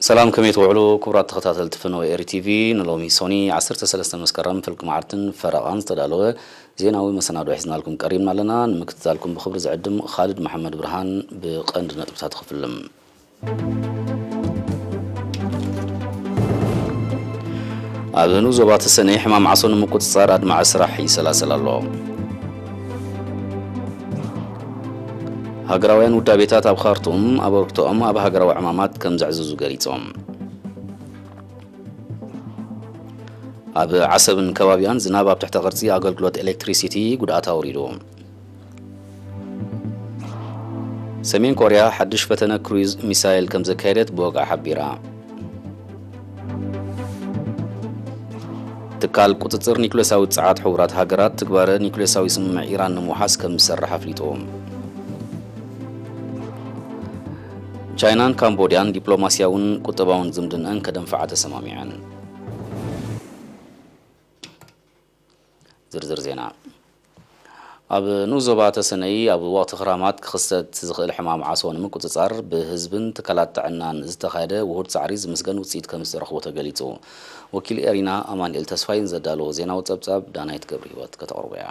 ሰላም፣ ከመይ ትውዕሉ ክቡራት ተኸታተልቲ ፍነወ ኤሪ ቲቪ? ንሎሚ ሶኒ ዓሰርተ ሰለስተ መስከረም ፍልቂ መዓልትን ፈረቓን ዝተዳለወ ዜናዊ መሰናዶ ሒዝናልኩም ቀሪብና ኣለና። ንምክትታልኩም ብኽብሪ ዝዕድም ኻልድ መሓመድ ብርሃን። ብቐንዲ ነጥብታት ክፍልም። ኣብ ንኡስ ዞባ ተሰነይ ሕማም ዓሶ ንምቁጽጻር ኣድማዒ ስራሕ ይሰላሰል ኣሎ። ሃገራውያን ውዳቤታት ኣብ ካርቱም ኣበርክቶኦም ኣብ ሃገራዊ ዕማማት ከም ዘዕዝዙ ገሊጾም። ኣብ ዓሰብን ከባቢኣን ዝናብ ኣብ ትሕተ ቅርጺ ኣገልግሎት ኤሌክትሪሲቲ ጉድኣት ኣውሪዱ። ሰሜን ኮርያ ሓድሽ ፈተነ ክሩዝ ሚሳይል ከም ዘካየደት ብወግዒ ሓቢራ። ትካል ቁጽጽር ኒኩሌሳዊ ጸዓት ሕቡራት ሃገራት ትግባረ ኒኩሌሳዊ ስምምዕ ኢራን ንምውሓስ ከም ዝሰርሕ ኣፍሊጡ። ቻይናን ካምቦድያን ዲፕሎማስያውን ቁጠባውን ዝምድንአን ከደንፍዓ ተሰማሚዐን። ዝርዝር ዜና። ኣብ ንኡስ ዞባ ተሰነይ ኣብ ወቕቲ ክራማት ክኽሰት ዝኽእል ሕማም ዓሶ ንምቁጽጻር ብህዝብን ትካላት ጥዕናን ዝተኻየደ ውሁድ ጻዕሪ ዝምስገን ውጽኢት ከም ዝተረኽቦ ተገሊጹ። ወኪል ኤሪና ኣማኑኤል ተስፋይን ዘዳለዎ ዜናዊ ጸብጻብ ዳናይት ገብረ ህይወት ከተቕርቦ እያ።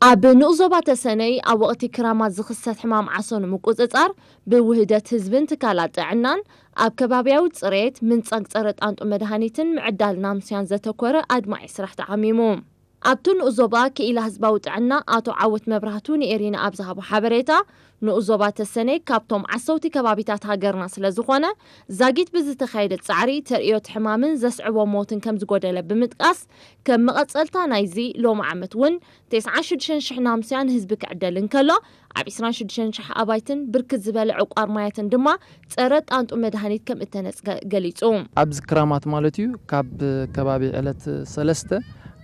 ኣብ ንኡስ ዞባ ተሰነይ ኣብ ወቕቲ ክራማት ዝኽሰት ሕማም ዓሶ ንምቁጽጻር ብውህደት ህዝብን ትካላት ጥዕናን ኣብ ከባብያዊ ጽሬት፣ ምንጻግ ጸረ ጣንጡ መድሃኒትን ምዕዳል ናምስያን ዘተኮረ ኣድማዒ ስራሕ ተዓሚሙ። ኣብቲ ንኡስ ዞባ ክኢላ ህዝባዊ ጥዕና ኣቶ ዓወት መብራህቱ ንኤሪና ኣብ ዝሃቦ ሓበሬታ፣ ንኡስ ዞባ ተሰነይ ካብቶም ዓሰውቲ ከባቢታት ሃገርና ስለ ዝኾነ፣ ዛጊት ብዝተኻየደ ጻዕሪ ተርእዮት ሕማምን ዘስዕቦ ሞትን ከም ዝጎደለ ብምጥቃስ፣ ከም መቐጸልታ ናይዚ ሎሚ ዓመት እውን ተስዓን ሽዱሽተን ሽሕ ናምስያ ንህዝቢ ክዕደል እንከሎ፣ ኣብ ዕስራን ሽዱሽተን ሽሕ ኣባይትን ብርክት ዝበለ ዕቋር ማያትን ድማ ጸረ ጣንጡ መድሃኒት ከም እተነጽገ ገሊጹ። ኣብዚ ክራማት ማለት እዩ፣ ካብ ከባቢ ዕለት ሰለስተ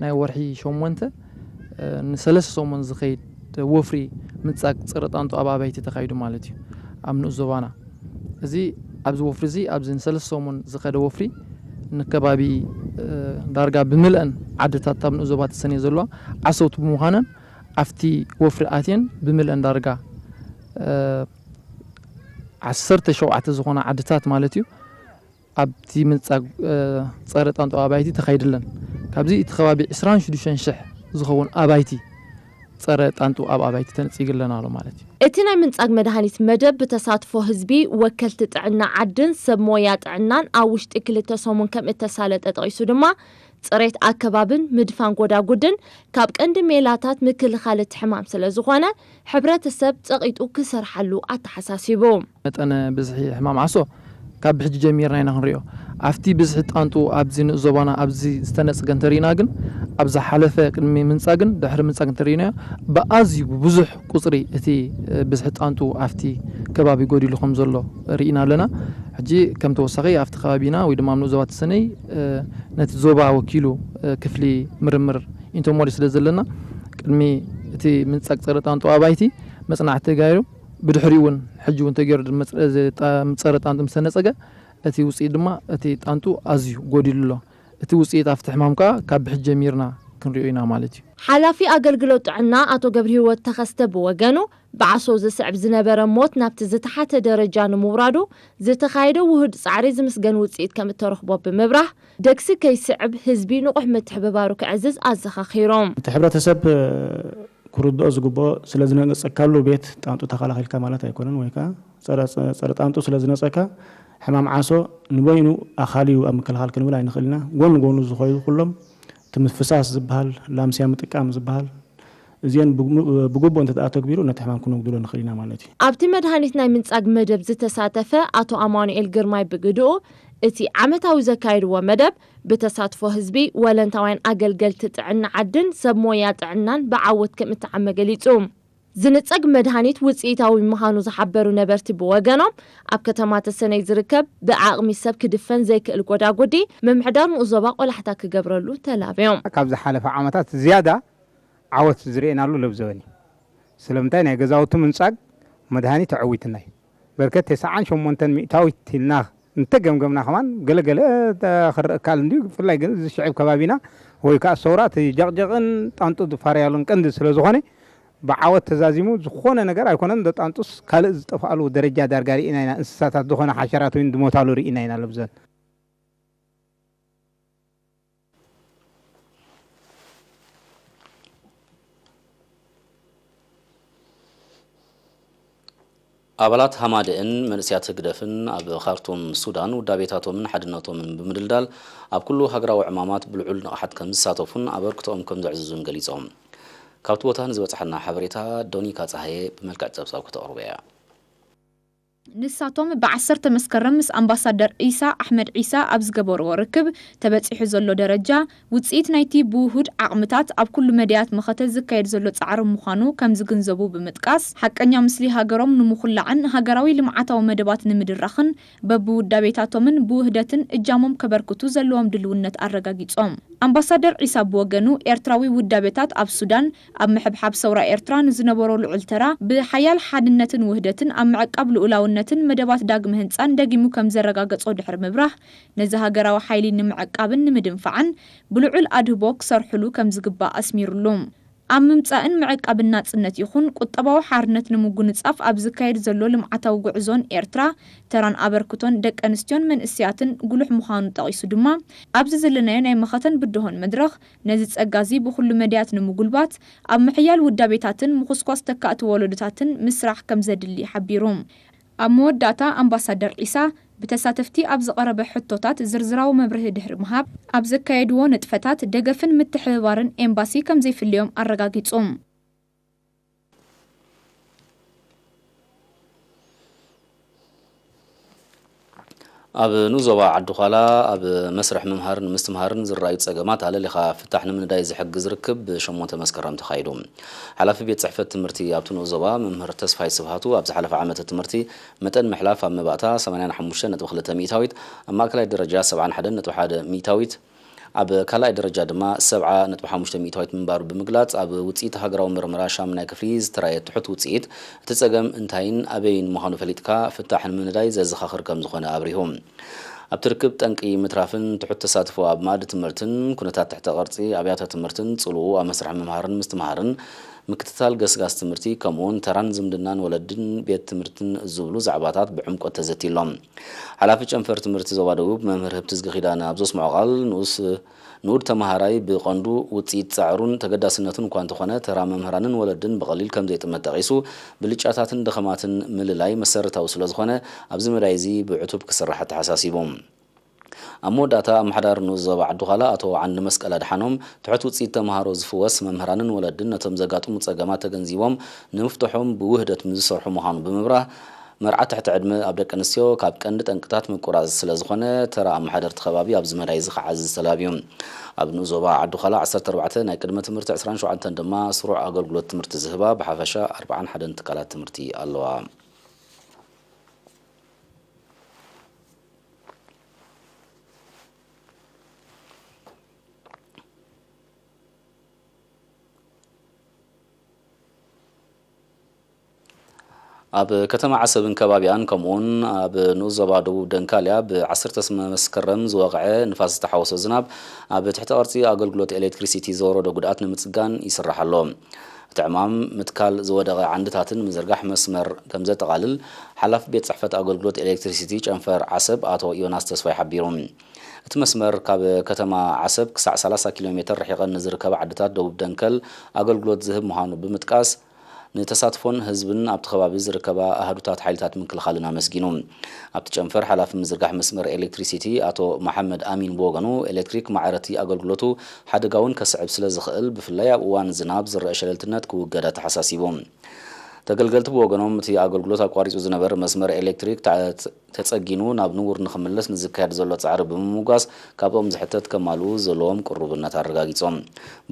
ናይ ወርሒ ሸሞንተ፣ እ፣ ንሰለስተ ሰሙን ዝኸይድ ወፍሪ ምጻግ ጸረ ጣንጡ ኣብ ኣባይቲ ተኻይዱ ማለት እዩ፣ ኣብ ንኡስ ዞባና። እዚ ኣብዚ ወፍሪ እዚ፣ ኣብዚ ንሰለስተ ሰሙን ዝኸደ ወፍሪ ንከባቢ፣ እ፣ ዳርጋ ብምልአን ዓድታት ኣብ ንኡስ ዞባ ተሰንየ ዘለዋ ዓሰውቲ ብምዃነን ኣብቲ ወፍሪ ኣትየን ብምልአን ዳርጋ፣ እ፣ ዓሰርተ ሸውዓተ ዝኾና ዓድታት ማለት እዩ ኣብቲ ምንጻግ፣ እ፣ ጸረ ጣንጡ ኣባይቲ ተኻይድለን። ካብዚ እቲ ከባቢ ዕስራን ሽዱሽተን ሽሕ ዝኸውን ኣባይቲ ጸረ ጣንጡ ኣብ ኣባይቲ ተነጺግለን ኣሎ ማለት እዩ። እቲ ናይ ምንጻግ መድሃኒት መደብ ብተሳትፎ ህዝቢ፣ ወከልቲ ጥዕና ዓድን ሰብ ሞያ ጥዕናን ኣብ ውሽጢ ክልተ ሰሙን ከም እተሳለጠ ጠቒሱ ድማ፣ ጽሬት ኣከባብን ምድፋን ጎዳጉድን ካብ ቀንዲ ሜላታት ምክልኻል እቲ ሕማም ስለ ዝኾነ፣ ሕብረተሰብ ጸቒጡ ክሰርሓሉ ኣተሓሳሲቡ። መጠነ ብዝሒ ሕማም ዓሶ ካብ ብሕጂ ጀሚርና ኢና ክንሪኦ። ኣብቲ ብዝሒ ጣንጡ ኣብዚ ንኡስ ዞባና ኣብዚ ዝተነጽገ እንተሪእና ግን፣ ኣብ ዝሓለፈ ቅድሚ ምንጻግን ድሕሪ ምንጻግ እንተሪእናዮ፣ ብኣዝዩ ብዙሕ ቁጽሪ እቲ፣ እ፣ ብዝሒ ጣንጡ ኣብቲ ከባቢ ጎዲሉ ከም ዘሎ ርኢና ኣለና። ሕጂ ከም ተወሳኺ ኣብቲ ከባቢና ወይ ድማ ኣብ ንኡስ ዞባ ተሰነይ፣ እ፣ ነቲ ዞባ ወኪሉ፣ እ፣ ክፍሊ ምርምር ኢንቶሞሎጂ ስለ ዘለና፣ ቅድሚ እቲ ምንጻግ ጸረ ጣንጡ ኣባይቲ መጽናዕቲ ተጋይሩ፣ ብድሕሪኡ እውን ሕጂ እውን ተገይሩ፣ መጽ-፣ እዚ ጠ-፣ ጸረ ጣንጡ ምስ ተነጸገ፣ እቲ ውጽኢት ድማ እቲ ጣንጡ ኣዝዩ ጎዲሉ ኣሎ። እቲ ውጽኢት ኣብቲ ሕማም ከኣ ካብ ብሕጂ ጀሚርና ክንሪኦ ኢና ማለት እዩ። ሓላፊ ኣገልግሎት ጥዕና ኣቶ ገብረሂወት ተኸስተ ብወገኑ፣ ብዓሶ ዝስዕብ ዝነበረ ሞት ናብቲ ዝተሓተ ደረጃ ንምውራዱ ዝተኻየደ ውሁድ ጻዕሪ ዝምስገን ውጽኢት ከም እተረኽቦ ብምብራህ፣ ደግሲ ከይስዕብ ህዝቢ ንቑሕ ምትሕብባሩ ከዕዝዝ ኣዘኻኺሮም። እቲ ሕብረተሰብ ክርድኦ ዝግብኦ፣ ስለ ዝነጸግካሉ ቤት ጣንጡ ተኸላኺልካ ማለት ኣይኮነን፣ ወይ ከኣ ጸረ፣ ጸረ ጣንጡ ስለ ዝነጸካ ሕማም ዓሶ ንበይኑ ኣኻሊ እዩ ኣብ ምክልኻል ክንብል ኣይንኽእል ኢና። ጎኒ ጎኑ ዝኸይዱ ኩሎም፣ እቲ ምፍሳስ ዝበሃል፣ ላምስያ ምጥቃም ዝበሃል፣ እዚአን ብግሙ-፣ ብግቡእ እንተ ደኣ ተግቢሩ ነቲ ሕማም ክነጉድሎ ንኽእል ኢና ማለት እዩ። ኣብቲ መድሃኒት ናይ ምንጻግ መደብ ዝተሳተፈ ኣቶ ኣማኑኤል ግርማይ ብግድኡ፣ እቲ ዓመታዊ ዘካየድዎ መደብ ብተሳትፎ ህዝቢ፣ ወለንታውያን ኣገልገልቲ ጥዕና ዓድን ሰብ ሞያ ጥዕናን ብዓወት ከም እተዓመ ገሊጹ። ዝንጸግ መድሃኒት ውጽኢታዊ ምዃኑ ዝሓበሩ ነበርቲ ብወገኖም፣ ኣብ ከተማ ተሰነይ ዝርከብ ብዓቕሚ ሰብ ክድፈን ዘይክእል ጎዳጉዲ ምምሕዳር ንኡስ ዞባ ቆላሕታ ክገብረሉ ተላብዮም። ካብ ዝሓለፈ ዓመታት ዝያዳ ዓወት ዝርእየናሉ ለብዘበን እዩ። ስለምንታይ? ናይ ገዛውቲ ምንጻግ መድሃኒት ኣዐዊትና እዩ። በርከት ተስዓን ሸሞንተን ሚእታዊት ኢልና እንተገምገምና ከማን ገለገለ ክረአ ከኣል እንድዩ። ብፍላይ ግን እዚ ሽዕብ ከባቢና ወይ ከኣ ሰውራ እቲ ጀቕጀቕን ጣንጡ ዝፋረያሉን ቀንዲ ስለ ዝኾነ፣ ብዓወት ተዛዚሙ ዝኾነ ነገር ኣይኮነን። ደጣንጡስ ካልእ ዝጠፍኣሉ ደረጃ ዳርጋ ርኢና ኢና። እንስሳታት ዝኾነ ሓሸራት እውን ዝሞታሉ ርኢና ኢና። ለብዘን ኣባላት ሃማደእን መንእስያት ህግደፍን ኣብ ካርቱም ሱዳን ውዳቤታቶምን ሓድነቶምን ብምድልዳል ኣብ ኩሉ ሃገራዊ ዕማማት ብልዑል ንቕሓት ከም ዝሳተፉን ኣበርክቶኦም ከም ዘዕዝዙን ገሊጾም። ካብቲ ቦታ ንዝበጽሓና ሓበሬታ ዶኒካ ጸሃየ ብመልክዕ ጸብጻብ ከተቕርቦ እያ። ንሳቶም ብዓሰርተ መስከረም ምስ ኣምባሳደር ዒሳ ኣሕመድ ዒሳ ኣብ ዝገበርዎ ርክብ፣ ተበጺሑ ዘሎ ደረጃ ውጽኢት ናይቲ ብውሁድ ዓቕምታት ኣብ ኩሉ መዳያት መኸተ ዝካየድ ዘሎ ጻዕሪ ምዃኑ ከም ዝግንዘቡ ብምጥቃስ፣ ሓቀኛ ምስሊ ሃገሮም ንምኹላዕን ሃገራዊ ልምዓታዊ መደባት ንምድራኽን በብውዳቤታቶምን ብውህደትን እጃሞም ከበርክቱ ዘለዎም ድልውነት ኣረጋጊጾም። ኣምባሳደር ዒሳ ብወገኑ፣ ኤርትራዊ ውዳቤታት ኣብ ሱዳን ኣብ ምሕብሓብ ሰውራ ኤርትራ ንዝነበሮ ልዑል ተራ፣ ብሓያል ሓድነትን ውህደትን ኣብ ምዕቃብ ልኡላውነትን መደባት ዳግመ ህንጻን ደጊሙ ከም ዘረጋገጾ ድሕሪ ምብራህ፣ ነዚ ሃገራዊ ሓይሊ ንምዕቃብን ንምድንፋዕን ብልዑል ኣድህቦ ክሰርሕሉ ከም ዝግባእ ኣስሚሩሉ። ኣብ ምምጻእን ምዕቃብን ናጽነት ይኹን ቁጠባዊ ሓርነት ንምጉንጻፍ ኣብ ዝካየድ ዘሎ ልምዓታዊ ጉዕዞን ኤርትራ ተራን ኣበርክቶን ደቂ ኣንስትዮን መንእሰያትን ጉሉሕ ምዃኑ ጠቒሱ ድማ፣ ኣብዚ ዘለናዮ ናይ መኸተን ብድሆን መድረኽ ነዚ ጸጋ እዚ ብኹሉ መዳያት ንምጉልባት፣ ኣብ ምሕያል ውዳቤታትን ምኹስኳስ ተካእቲ ወለዶታትን ምስራሕ ከም ዘድሊ ሓቢሩ። ኣብ መወዳእታ ኣምባሳደር ዒሳ ብተሳተፍቲ ኣብ ዝቐረበ ሕቶታት ዝርዝራዊ መብርሂ ድሕሪ ምሃብ፣ ኣብ ዘካየድዎ ንጥፈታት ደገፍን ምትሕብባርን ኤምባሲ ከም ዘይፍለዮም ኣረጋጊጹ። ኣብ ንኡስ ዞባ ዓዲ ዃላ ኣብ መስርሕ ምምሃርን ምስትምሃርን ዝረኣዩ ጸገማት ኣለሊኻ ፍታሕ ንምንዳይ ዝሕግዝ ርክብ ብሸሞንተ መስከረም ተኻይዱ። ሓላፊ ቤት ጽሕፈት ትምህርቲ ኣብቲ ንኡስ ዞባ መምህር ተስፋይ ስብሃቱ፣ ኣብ ዝሓለፈ ዓመተ ትምህርቲ መጠን ምሕላፍ ኣብ መባእታ ሰማንያን ሓሙሽተን ነጥቢ ክልተ ሚእታዊት፣ ኣብ ማእከላይ ደረጃ ሰብዓን ሓደን ነጥቢ ሓደ ሚእታዊት፣ ኣብ ካልኣይ ደረጃ ድማ ሰብዓ ነጥቢ ሓሙሽተ ሚእታዊት ምንባሩ ብምግላጽ፣ ኣብ ውጽኢት ሃገራዊ ምርመራ ሻምናይ ክፍሊ ዝተራእየ ትሑት ውጽኢት፣ እቲ ጸገም እንታይን ኣበይን ምዃኑ ፈሊጥካ ፍታሕ ንምንዳይ ዘዘኻኽር ከም ዝኾነ ኣብሪሁ። ኣብቲ ርክብ፣ ጠንቂ ምትራፍን ትሑት ተሳትፎ ኣብ መኣዲ ትምህርትን ኩነታት ትሕተ ቅርጺ ኣብያተ ትምህርትን ጽልኡ ኣብ መስርሕ ምምሃርን ምስትምሃርን፣ ምክትታል ገስጋስ ትምህርቲ፣ ከምኡውን ተራን ዝምድናን ወለድን ቤት ትምህርትን ዝብሉ ዛዕባታት ብዕምቆት ተዘትዩ ኣሎ። ሓላፊ ጨንፈር ትምህርቲ ዞባ ደቡብ መምህር ህብትዝጊ ኪዳነ ኣብ ዘስምዖ ቃል፣ ንኡስ ንኡድ ተመሃራይ ብቐንዱ ውጽኢት ጻዕሩን ተገዳስነቱን እኳ እንተኾነ፣ ተራ መምህራንን ወለድን ብቐሊል ከም ዘይጥመት ጠቒሱ፣ ብልጫታትን ድኸማትን ምልላይ መሰረታዊ ስለ ዝኾነ፣ ኣብዚ መዳይ እዚ ብዕቱብ ክስራሕ ኣተሓሳሲቡ። ኣብ መወዳእታ፣ ኣመሓዳሪ ንኡስ ዞባ ዓዲ ዃላ ኣቶ ዓንዲ መስቀል ኣድሓኖም፣ ትሑት ውጽኢት ተመሃሮ ዝፍወስ፣ መምህራንን ወለድን ነቶም ዘጋጥሙ ጸገማት ተገንዚቦም ንምፍትሖም ብውህደት ምስ ዝሰርሑ ምዃኑ ብምብራህ፣ መርዓ ትሕቲ ዕድመ ኣብ ደቂ ኣንስትዮ ካብ ቀንዲ ጠንቅታት ምቁራጽ ስለ ዝኾነ፣ ተራ ኣመሓደርቲ ከባቢ ኣብዚ መዳይ እዚ ክዓዝዝ ተላብዩ። ኣብ ንኡስ ዞባ ዓዲ ዃላ ዓሰርተ ኣርባዕተ፣ ናይ ቅድመ ትምህርቲ ዕስራን ሸውዓተን ድማ ስሩዕ ኣገልግሎት ትምህርቲ ዝህባ ብሓፈሻ ኣርብዓን ሓደን ትካላት ትምህርቲ ኣለዋ። ኣብ ከተማ ዓሰብን ከባቢኣን፣ ከምኡውን ኣብ ንኡስ ዞባ ደቡብ ደንካልያ፣ ብ ዓሰርተ መስከረም ዝወቕዐ ንፋስ ዝተሓወሶ ዝናብ፣ ኣብ ትሕተ ቅርጺ ኣገልግሎት ኤሌክትሪሲቲ ዘውረዶ ጉድኣት ንምጽጋን ይስራሕ ኣሎ። እቲ ዕማም፣ ምትካል ዝወደቐ ዓንድታትን ምዝርጋሕ መስመር ከም ዘጠቓልል፣ ሓላፊ ቤት ጽሕፈት ኣገልግሎት ኤሌክትሪሲቲ ጨንፈር ዓሰብ ኣቶ ዮናስ ተስፋይ ሓቢሩ። እቲ መስመር፣ ካብ ከተማ ዓሰብ ክሳዕ ሰላሳ ኪሎ ሜተር ርሒቐን ንዝርከባ ዓድታት ደቡብ ደንከል ኣገልግሎት ዝህብ ምዃኑ ብምጥቃስ፣ ንተሳትፎን ህዝብን ኣብቲ ከባቢ ዝርከባ ኣሃዱታት ሓይልታት ምክልኻልን ኣመስጊኑ። ኣብቲ ጨንፈር፣ ሓላፊ ምዝርጋሕ መስመር ኤሌክትሪሲቲ ኣቶ መሓመድ ኣሚን ብወገኑ፣ ኤሌክትሪክ ማዕረቲ ኣገልግሎቱ ሓደጋ እውን ከስዕብ ስለ ዝኽእል፣ ብፍላይ ኣብ እዋን ዝናብ ዝረአ ሸለልትነት ክውገድ ኣተሓሳሲቡ። ተገልገልቲ ብወገኖም፣ እቲ ኣገልግሎት ኣቋሪጹ ዝነበረ መስመር ኤሌክትሪክ፣ ተ-፣ ተጸጊኑ ናብ ንቡር ንኽምለስ ንዝካየድ ዘሎ ጻዕሪ ብምምጓስ፣ ካብኦም ዝሕተት ከማልኡ ዘለዎም ቅሩብነት ኣረጋጊጾም።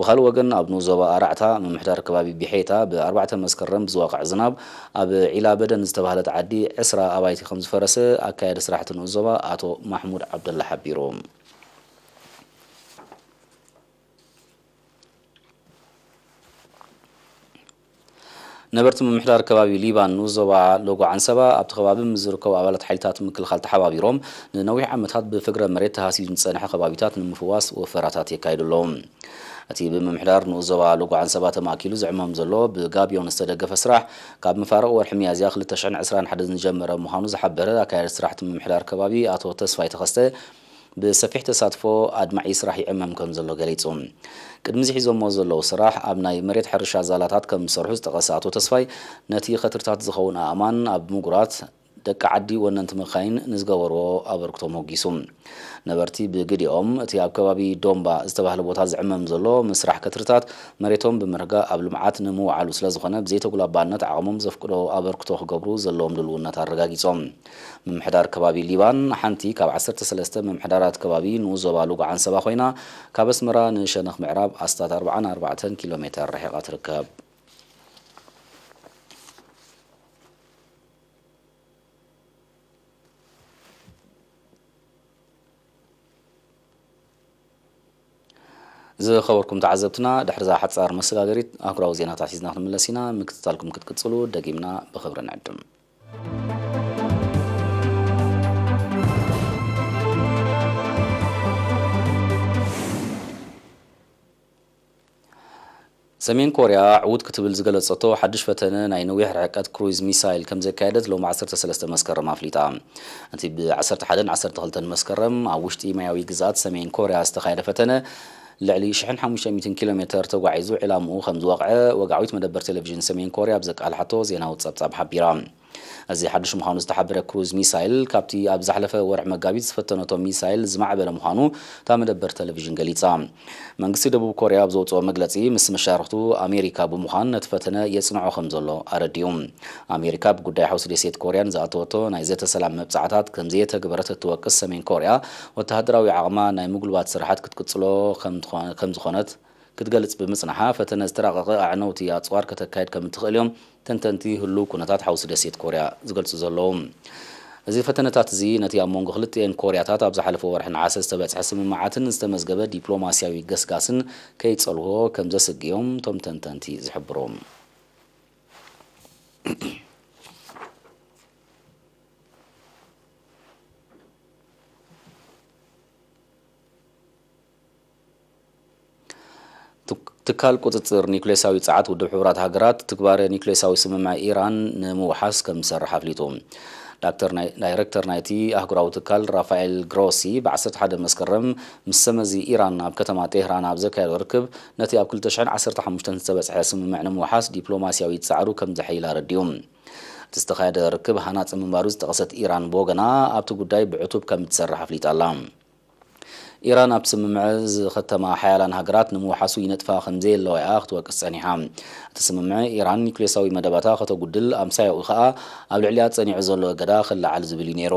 ብኻልእ ወገን፣ ኣብ ንኡስ ዞባ ኣራዕታ፣ ምምሕዳር ከባቢ ቢሐይታ፣ ብ ኣርባዕተ መስከረም ብዝወቕዐ ዝናብ፣ ኣብ ዒላ በደን ዝተባህለት ዓዲ፣ ዕስራ ኣባይቲ ከም ዝፈረሰ፣ ኣካያዲ ስራሕቲ ንኡስ ዞባ ኣቶ ማሕሙድ ዓብደላ ሓቢሩ። ነበርቲ ምምሕዳር ከባቢ ሊባን ንኡስ ዞባ ሎጎ ዓንሰባ፣ ኣብቲ ከባቢ ምስ ዝርከቡ ኣባላት ሓይልታት ምክልኻል ተሓባቢሮም፣ ንነዊሕ ዓመታት ብፍግረ መሬት ተሃሲዩ ዝጸንሐ ከባቢታት ንምፍዋስ ወፈራታት የካይዱ ኣለዉ። እቲ ብምምሕዳር ንኡስ ዞባ ሎጎ ዓንሰባ ተማእኪሉ ዝዕመም ዘሎ ብጋቢዮን ዝተደገፈ ስራሕ፣ ካብ መፋርቕ ወርሒ ሚያዝያ ክልተ ሽሕን ዕስራን ሓደን ዝጀመረ ምዃኑ ዝሓበረ ኣካያዲ ስራሕ እቲ ምምሕዳር ከባቢ ኣቶ ተስፋይ ተኸስተ፣ ብሰፊሕ ተሳትፎ ኣድማዒ ስራሕ ይዕመም ከም ዘሎ ገሊጹ። ቅድሚ እዚ ሒዞሞ ዘለዉ ስራሕ ኣብ ናይ መሬት ሕርሻ ዛላታት ከም ዝሰርሑ ዝጠቐሰ ኣቶ ተስፋይ፣ ነቲ ኸትርታት ዝኸውን ኣእማን ኣብ ምጉራት ደቂ ዓዲ ወነንቲ መካይን ንዝገበርዎ ኣበርክቶ ሞጊሱ። ነበርቲ ብግዲኦም፣ እቲ ኣብ ከባቢ ዶምባ ዝተባህለ ቦታ ዝዕመም ዘሎ ምስራሕ ከትርታት፣ መሬቶም ብምርጋእ ኣብ ልምዓት ንምውዓሉ ስለ ዝኾነ፣ ብዘይተጉላባነት ዓቕሞም ዘፍቅዶ ኣበርክቶ ክገብሩ ዘለዎም ድልውነት ኣረጋጊጾም። ምምሕዳር ከባቢ ሊባን፣ ሓንቲ ካብ ዓሰርተ ሰለስተ ምምሕዳራት ከባቢ ንኡስ ዞባ ሎጎ ዓንሰባ ኮይና፣ ካብ ኣስመራ ንሸነኽ ምዕራብ ኣስታት ኣርብዓን ኣርባዕተን ኪሎ ሜተር ርሒቓ ትርከብ። ዝኸበርኩም ተዓዘብትና፣ ድሕሪ እዛ ሓጻር መሰጋገሪት ኣህጉራዊ ዜናታት ሒዝና ክንምለስ ኢና። ምክትታልኩም ክትቅጽሉ ደጊምና ብኽብሪ ንዕድም። ሰሜን ኮርያ ዕዉት ክትብል ዝገለጸቶ ሓድሽ ፈተነ ናይ ነዊሕ ርሕቀት ክሩይዝ ሚሳይል ከም ዘካየደት ሎሚ ዓሰርተ ሰለስተ መስከረም ኣፍሊጣ። እቲ ብ ዓሰርተ ሓደን ዓሰርተ ክልተን መስከረም ኣብ ውሽጢ ማያዊ ግዝኣት ሰሜን ኮርያ ዝተኻየደ ፈተነ፣ ልዕሊ ሽሕን ሓሙሽተ ሚእትን ኪሎ ሜተር ተጓዒዙ ዕላምኡ ከም ዝወቕዐ ወግዓዊት መደበር ቴሌቪዥን ሰሜን ኮርያ ኣብ ዘቃልሓቶ ዜናዊ ጸብጻብ ሓቢራ። እዚ ሓድሽ ምዃኑ ዝተሓበረ ክሩዝ ሚሳይል፣ ካብቲ ኣብ ዝሓለፈ ወርሒ መጋቢት ዝፈተነቶ ሚሳይል ዝማዕበለ ምዃኑ እታ መደበር ቴሌቪዥን ገሊጻ። መንግስቲ ደቡብ ኮርያ ኣብ ዘውጽኦ መግለጺ፣ ምስ መሻርኽቱ ኣሜሪካ ብምዃን ነቲ ፈተነ የጽንዖ ከም ዘሎ ኣረዲኡ። ኣሜሪካ ብጉዳይ ሓውሲ ደሴት ኮርያን ዝኣተወቶ ናይ ዘተ ሰላም መብጻዕታት ከም ዘየተግበረት እትወቅስ ሰሜን ኮርያ፣ ወተሃደራዊ ዓቕማ ናይ ምጉልባት ስራሓት ክትቅጽሎ ከም ዝኾ-፣ ከም ዝኾነት ክትገልጽ ብምጽንሓ፣ ፈተነ ዝተራቐቐ ኣዕነውቲ ኣጽዋር ከተካይድ ከም እትኽእል እዮም ተንተንቲ ህሉው ኩነታት ሓውሲ ደሴት ኮርያ ዝገልጹ ዘለዉ። እዚ ፈተነታት እዚ ነቲ ኣብ መንጎ ክልቲኤን ኮርያታት ኣብ ዝሓለፈ ወርሒ ነሓሰ ዝተበጽሐ ስምምዓትን ዝተመዝገበ ዲፕሎማስያዊ ገስጋስን ከይጸልዎ ከም ዘስግዮም እቶም ተንተንቲ ዝሕብሩ። ትክ-፣ ትካል ቁጽጽር ኒውክሌሳዊ ጸዓት ውድብ ሕቡራት ሃገራት ትግባረ ኒውክሌሳዊ ስምምዕ ኢራን ንምውሓስ ከም ዝሰርሕ ኣፍሊጡ። ዳክተር ናይ-፣ ዳይረክተር ናይቲ ኣህጉራዊ ትካል ራፋኤል ግሮሲ ብ ዓሰርተ ሓደ መስከረም ምስ ሰመዚ ኢራን ኣብ ከተማ ቴህራን ኣብ ዘካየዶ ርክብ፣ ነቲ ኣብ ክልተ ሽሕን ዓሰርተ ሓሙሽተን ዝተበጽሐ ስምምዕ ንምውሓስ ዲፕሎማስያዊ ጻዕሩ ከም ዘሐይል ኣረዲኡ። እቲ ዝተኻየደ ርክብ ሃናጺ ምንባሩ ዝጠቐሰት ኢራን ብወገና፣ ኣብቲ ጉዳይ ብዕቱብ ከም እትሰርሕ ኣፍሊጣ ኣላ። ኢራን ኣብ ስምምዕ ዝኸተማ ሓያላን ሃገራት ንምውሓሱ ይነጥፋ ከም ዘየለዋ እያ ክትወቅስ ጸኒሓ። እቲ ስምምዕ፣ ኢራን ኒውክሌሳዊ መደባታ ከተጉድል፣ ኣምሳያኡ ከኣ ኣብ ልዕሊኣ ጸኒዑ ዘሎ እገዳ ክለዓል ዝብል እዩ ነይሩ።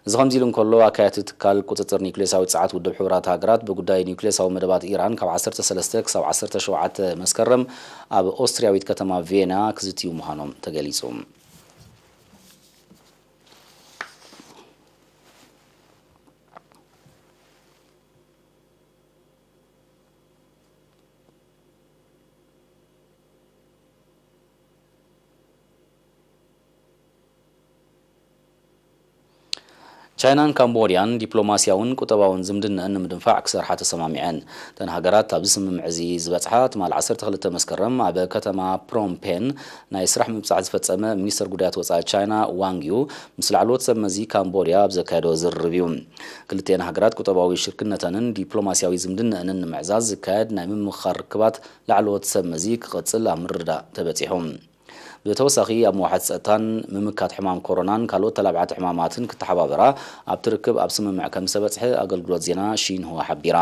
እዚ ከምዚ ኢሉ እንከሎ፣ ኣካየድቲ ትካል ቁጽጽር ኒውክሌሳዊ ጸዓት ውድብ ሕቡራት ሃገራት ብጉዳይ ኒውክሌሳዊ መደባት ኢራን ካብ ዓሰርተ ሰለስተ ክሳብ ዓሰርተ ሸውዓተ መስከረም ኣብ ኦስትርያዊት ከተማ ቪየና ክዝትዩ ምዃኖም ተገሊጹ። ቻይናን ካምቦድያን ዲፕሎማስያውን ቁጠባውን ዝምድነአን ንምድንፋዕ ክሰርሓ ተሰማሚዐን። እተን ሃገራት ኣብዚ ስምምዕ እዚ ዝበጽሓ ትማል ዓሰርተ ክልተ መስከረም ኣብ ከተማ ፕሮምፔን ናይ ስራሕ ምብጻሕ ዝፈጸመ ሚኒስተር ጉዳያት ወጻኢ ቻይና ዋንግ ዩ ምስ ላዕለዎት ሰብ መዚ ካምቦድያ ኣብ ዘካየዶ ዝርርብ እዩ። ክልቲኤን ሃገራት ቁጠባዊ ሽርክነተንን ዲፕሎማስያዊ ዝምድነአንን ንምዕዛዝ ዝካየድ ናይ ምምኽኻር ርክባት ላዕለዎት ሰብ መዚ ክቕጽል ኣብ ምርድዳእ ተበጺሑ። ብተወሳኺ ኣብ ምውሓስ ጸጥታን ምምካት ሕማም ኮሮናን ካልኦት ተላባዕቲ ሕማማትን ክተሓባበራ ኣብቲ ርክብ ኣብ ስምምዕ ከም ዝተበጽሐ ኣገልግሎት ዜና ሺንሁዋ ሓቢራ።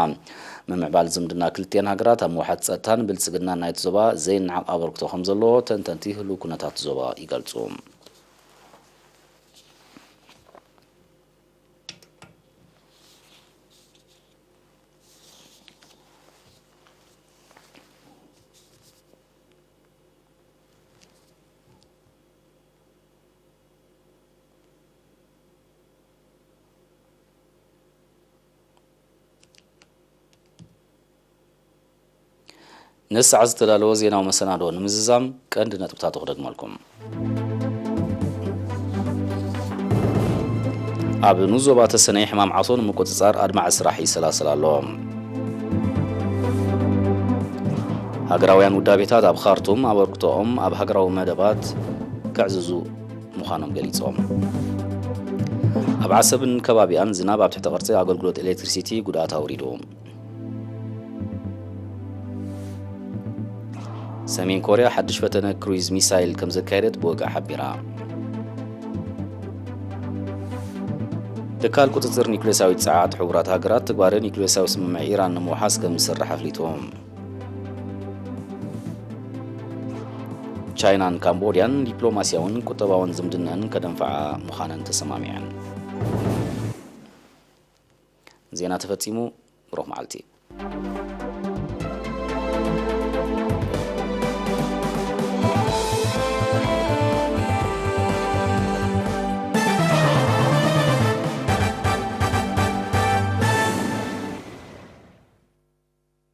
ምምዕባል ዝምድና ክልቲኤን ሃገራት ኣብ ምውሓስ ጸጥታን ብልጽግናን ናይቲ ዞባ ዘይነዓቕ ኣበርክቶ ከም ዘለዎ ተንተንቲ ህሉው ኩነታት ዞባ ይገልጹ። ነዚ ሰዓት ዝተዳለወ ዜናዊ መሰናድኦ ንምዝዛም ቀንዲ ነጥብታቱ ክደግመልኩም። ኣብ ንኡስ ዞባ ተሰነይ ሕማም ዓሶ ንምቁጽጻር ኣድማዒ ስራሕ ይሰላሰል ኣሎ። ሃገራውያን ውዳቤታት ኣብ ካርቱም ኣበርክቶኦም ኣብ ሃገራዊ መደባት ከዕዝዙ ምዃኖም ገሊጾም። ኣብ ዓሰብን ከባቢኣን ዝናብ ኣብ ትሕቲ ቅርጺ ኣገልግሎት ኤሌክትሪሲቲ ጉድኣት ኣውሪዱ። ሰሜን ኮርያ ሓድሽ ፈተነ ክሩይዝ ሚሳይል ከም ዘካየደት ብወግዒ ሓቢራ። ትካል ቁጽጽር ኒውክሌሳዊት ጸዓት ሕቡራት ሃገራት ትግባረ ኒውክሌሳዊ ስምምዕ ኢራን ንምውሓስ ከም ዝሰርሕ ኣፍሊጡ። ቻይናን ካምቦድያን ዲፕሎማስያውን ቁጠባውን ዝምድነን ከደንፍዓ ምዃነን ተሰማሚዐን። ዜና ተፈጺሙ። ብሩኽ መዓልቲ።